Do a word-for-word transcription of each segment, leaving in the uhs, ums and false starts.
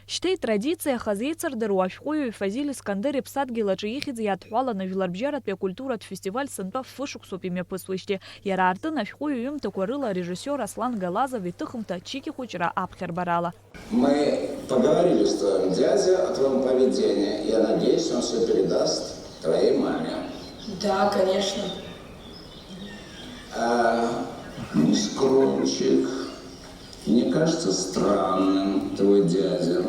Шьҭа итрадициахаз еицырдыруа ашәҟәыҩҩы Фазиль Искандер иԥсадгьыл аҿы ихьӡ иадҳәаланы жәларбжьаратәи акультуратә фестиваль сынтәа фышықәсоуп имҩаԥысуеижьҭеи. Иара аартын ашәҟәыҩҩы ҩымҭақәа рыла арежиссиор Аслан Галазов иҭыхымҭа Чики хәыҷра аԥхьарбарала. Мы поговорили с твоим дядей о твоем поведении. Я надеюсь, он все передаст твоей маме. Да, конечно. А, не скромчик. Мне кажется странным твой дядя.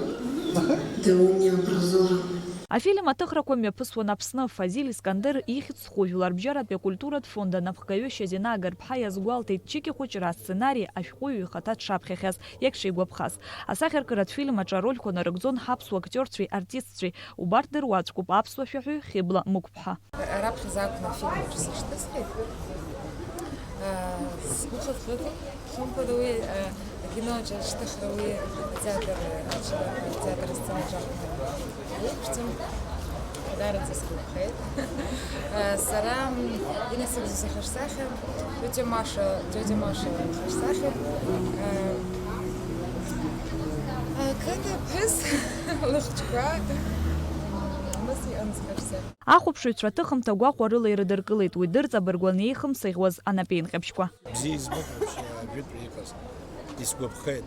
Да он необразованный. Афильм аҭыхрақәа мҩаԥысуан Аԥсны. Фазиль Искандер ихьӡ зху жәларбжьаратәи акультуратә фонд анапхгаҩы Шьазина Агарԥҳа иазгәалҭеит, Чики хәыҷра асценари ашәҟәыҩҩы ихаҭа дшаԥхьахьаз, иагьшигәаԥхаз. Асахьаркыратә фильм аҿы арольқәа нарыгӡон ҳаԥсуа актиорцәеи артистцәеи. Убарҭ дыруаӡәкуп аԥсуа шәаҳәаҩ Хьыбла Мықәԥҳа. Раԥхьаӡа акәын афильм аҿы сышьҭысхит. Сгәы хыҭхыҭит, хымԥада, уи акино аҿы ашьҭыхра, уи атеатр аҿы, атеатр асценаҿы акәын еиқәҵан. Даараӡа сгәаԥхеит. Сара Инна Сабзиа сахьарсахьа, тетя Маша, тетя Маша сахьарсахьа. Ақыҭа ԥҳәыс лыхцәқәа, Мыс иҟан схаҿсахьа. Ахәаԥшыҩцәа аҭыхымҭа гәахәарыла ирыдыркылеит уи дырҵабыргуан еихымсыӷьуаз анапеинҟьабжьқәа. Бзиа избоит вообще ажәытәра иҟаз. Исгәаԥхеит.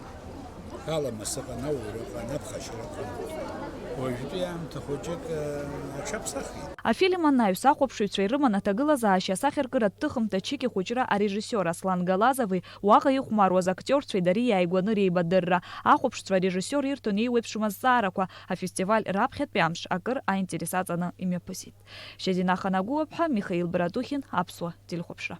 Аламыс ыҟан, ауаҩра ыҟан, аԥхашьара ыҟан. Уажәтәи аамҭа хәыҷык, э, аҽаԥсахит. Афильм анаҩс, ахәаԥшыҩцәа ирыман аҭагылазаашьа асахьаркыратә ҭыхымҭа Чики хәыҷра арежиссиор Аслан Галазови уаҟа ихәмаруаз актиорцәеи дареи иааигәаны реибадырра. Ахәаԥшцәа арежиссиор ирҭон еиуеиԥшым азҵаарақәа, афестиваль раԥхьатәи амш акыр аинтерес аҵаны имҩаԥысит. Шьазина Ханагәыуаԥҳа, Михаил Братухин, Аԥсуа телехәаԥшра.